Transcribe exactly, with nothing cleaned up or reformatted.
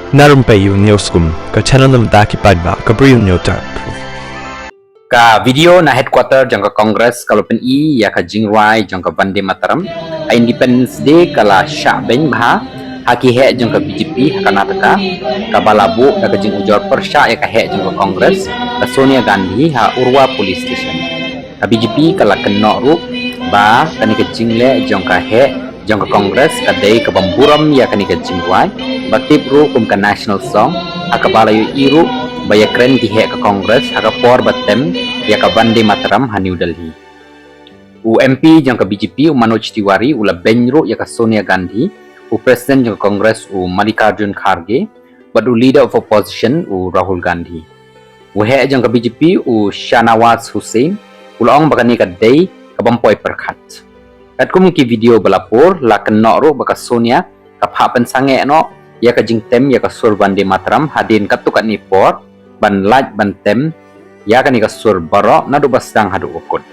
Na Rympei U News Kum, ka channel na bynta ki paidbah ka Bri U News Tap. Ka video na headquarter jong ka Congress ka la pyni ïa ka jingrwai jong ka Vande Mataram ha Independence Day ka la shah beiñ bha ha ki heh jong ka B J P ha Karnataka, kaba la buh da ka jingujor pyrshah ïa ka heh jong ka Congress, ka Sonia Gandhi, ha Urwa Police Station. Ka B J P ka la kynnoh ruh ba kane ka jingleh jong ka heh jong ka Congress ka dei ka bym burom ïa kane ka jingrwai, ba tip ruh kum ka national song, ha kaba la ïohi ruh ba ïakren ki heh ka Congress ha ka por ba tem ïa ka Vande Mataram ha New Delhi. U M P jong ka B J P, u Manoj Tiwari, u la beiñ ruh ïa ka Sonia Gandhi, u President jong ka Congress, u Mallikarjun Kharge, bad u Leader of Opposition, u Rahul Gandhi. U heh jong ka B J P, u Shahnawaz Hussain, u la ong ba kane ka dei ka bym poi pyrkhat. Katkum ki video ba la pur, la kynnoh ruh ba ka Sonia ka phah pynsangeh noh ïa ka jingtem ïa ka sur Vande Mataram hadien katto katne por, ban lait ban tem ïa kane ka sur baroh naduh ba sdang haduh ba kut.